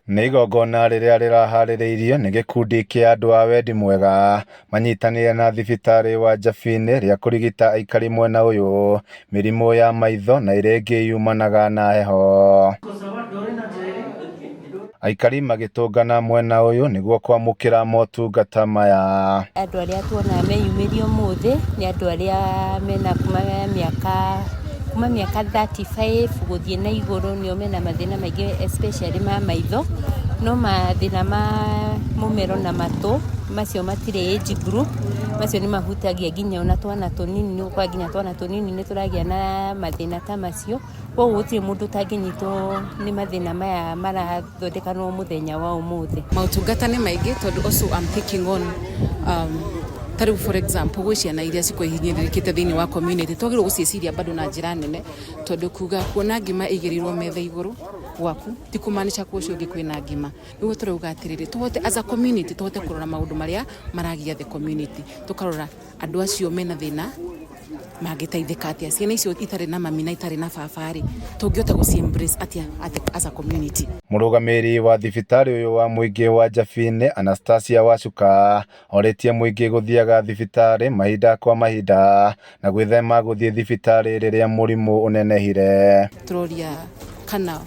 Nĩ igongona rĩrĩa rĩraharĩrĩirio nĩ gĩkundi kĩa andũ a wendi mwega manyitanĩire na thibitarĩ wa Njabini rĩa kũrigita aikari mwena ũyũ mĩrimũ ya maitho na ĩrĩa ĩngĩ yumanaga na heho. Aikari magĩtũngana mwena ũyũ nĩguo kwamũkĩra motungata maya. Andũ arĩa tuona meyumĩria ũmũthĩ nĩ andũ arĩa mena kuma mĩaka kuma mĩaka 35 gũthiĩ na igũrũ, nĩo mena mathĩna maingĩ especially ma maitho. No mathĩna ma mũmero na matũ macio matirĩ age group, macio nĩ mahutagia nginya ona twana tũnini, nĩ ũgũkora nginya twana tũnini nĩ tũragĩa na mathĩna ta macio. Koguo gũtirĩ mũndũ ũtangĩnyitwo nĩ mathĩna maya marathondekanwo mũthenya wa ũmũthĩ. Maũtungata nĩ maingĩ tondũ also I'm taking on ta rĩu for example gwĩ ciana iria cikoragwo ihinyĩrĩrĩkĩte thĩinĩ wa community, twagĩrĩirwo gũciĩciria bado na njĩra nene tondũ kuga kuona ngima ĩigĩrĩirwo metha igũrũ gwaku ti kũmaanisha kwa ũcio ũngĩ kwĩna ngima. Nĩguo tũrauga atĩrĩrĩ, tũhote as a community tũhote kũrora maũndũ marĩa maragia the community, tũkarora andũ acio mena thĩna mangĩteithĩka atĩa, ciana icio itarĩ na mami na itarĩ na baba rĩ, tũngĩhota gũci embrace atĩa as a community. Mũrũgamĩrĩri wa thibitarĩ ũyũ wa mũingĩ wa Njabini Anastasia Wacuka orĩtie mũingĩ gũthiaga thibitarĩ mahinda kwa mahinda na gwĩthema gũthiĩ thibitarĩ rĩrĩa mũrimũ ũnenehire. Tũroria kana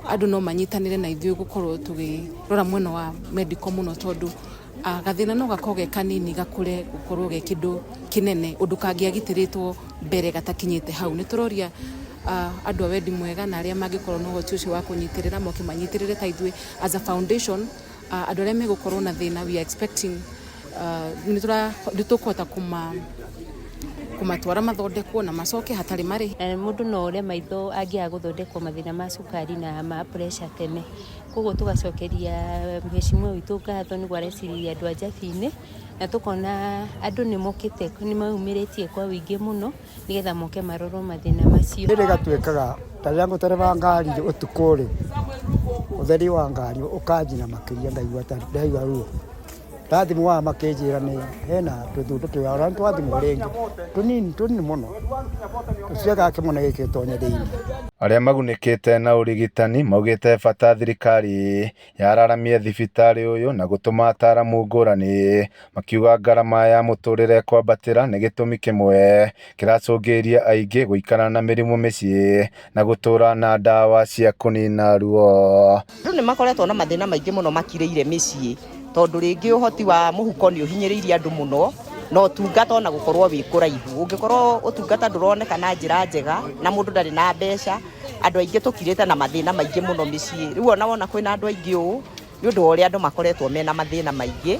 andũ no manyitanĩre na ithuĩ gũkorwo tũkĩrora mwena wa medical mũno tondũ gathĩna no gakorwo ge kanini gakũre gũkorwo ge kĩndũ kĩnene ũndũ kangĩagitĩrĩtwo mbere gatakinyĩte hau. Nĩ tũroria andũ a wendi mwega na arĩa mangĩkorwo na ũhoti ũcio wa kũnyitĩrĩra moke manyitĩrĩre ta ithuĩ as a foundation. Andũ arĩa megũkorwo na thĩna, we are expecting nĩ tũkũhota kũmatwara mathondekwo na macoke hatarĩ marĩhi. Na mũndũ no ore maitho angĩaga gũthondekwo mathĩna ma cukari na ma pressure tene. Koguo tũgacokeria mheshimiwa witũ ngatho nĩguo arecirĩria andũ a Njabini, na tũkona andũ nĩ mokĩte, nĩ meyumĩrĩtie kwa ũingĩ mũno nĩgetha moke marorwo mathĩna macio. Rĩrĩ gatuĩkaga ta rĩrĩa ngũtereba ngari ũtukũ rĩ, ũtheri wa ngari ũkanjina makĩria ngaigua ta ndaigua ruo. Ndathimwo haha makĩnjĩra nĩ hena tũthundo twĩ haha, ona nĩtwathimwo rĩngĩ tũnini tũnini mũno, tũtiagaga kĩmwe gĩkĩ gĩtonye thĩinĩ. Arĩa magunĩkĩte na ũrigitani maugĩte bata thirikari yararamie thibitarĩ ũyũ na gũtũma ataramu ngũrani, makiuga ngarama ya mũtũrĩre kwambatĩra nĩ gĩtũmi kĩmwe kĩracũngĩrĩria aingĩ gũikara na mĩrimũ mĩciĩ na gũtũra na ndawa cia kũnina ruo. Andũ nĩ makoretwo na mathĩna maingĩ mũno makirĩire mĩciĩ tondũ rĩngĩ ũhoti wa mũhuko nĩ ũhinyĩrĩirie andũ mũno na ũtungata ona gũkorwo wĩ kũraihu. Ũngĩkorwo ũtungata ndũroneka na njĩra njega na mũndũ ndarĩ na mbeca, andũ aingĩ tũkirĩte na mathĩna maingĩ mũno mĩciĩ. Rĩu ona wona kwĩna andũ aingĩ ũũ nĩ ũndũ wa ũrĩa andũ makoretwo mena mathĩna maingĩ,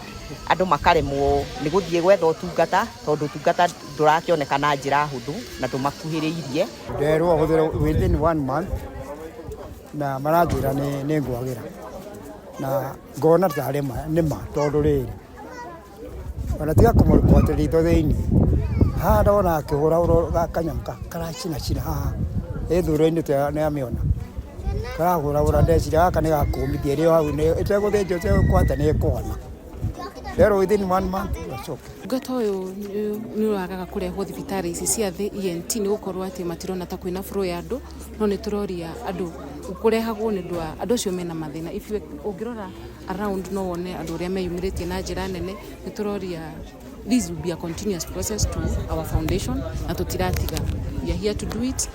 andũ makaremwo nĩ gũthiĩ gwetha ũtungata tondũ ũtungata ndũrakĩoneka na njĩra hũthũ na ndũmakuhĩrĩirie. Nderwo hũthĩre within one month na maranjĩra nĩ ngwagĩra na ngona tarĩ ma nĩ ma tondũ rĩrĩ ona tiga kũmũkwatĩra ritho thĩinĩ haha ndona akĩhũrahũra kanyamũ karacinacina haha ĩ thuro-inĩ nĩ amĩona karahũrahũra ndeciria gaka nĩ gakũmithia ĩrĩ o hau ĩtegũthĩnjwo ĩtegũkwata nĩ ĩkũhona. Nderwo within one month acoke. Ũtungata ũyũ nĩ ũragaga kũrehwo thibitarĩ ici cia thĩ ENT nĩ gũkorwo atĩ matirona ta kwĩna flow ya andũ, no nĩ tũroria andũ kũrehagwo nĩ ũndũ wa andũ acio mena mathĩna. If you ũngĩrora around no wone andũ ũrĩa meyumĩrĩtie na njĩra nene, nĩ tũroria this will be a continuous process to our foundation na tũtiratiga. We are here to do it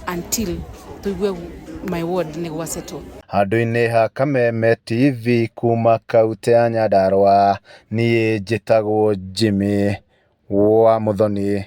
until tũigue my ward nĩ gwa settle. Handũ-inĩ ha Kameme TV kuma kaũntĩ ya Nyandarũa, niĩ njĩtagwo Jimmy wa Muthoni.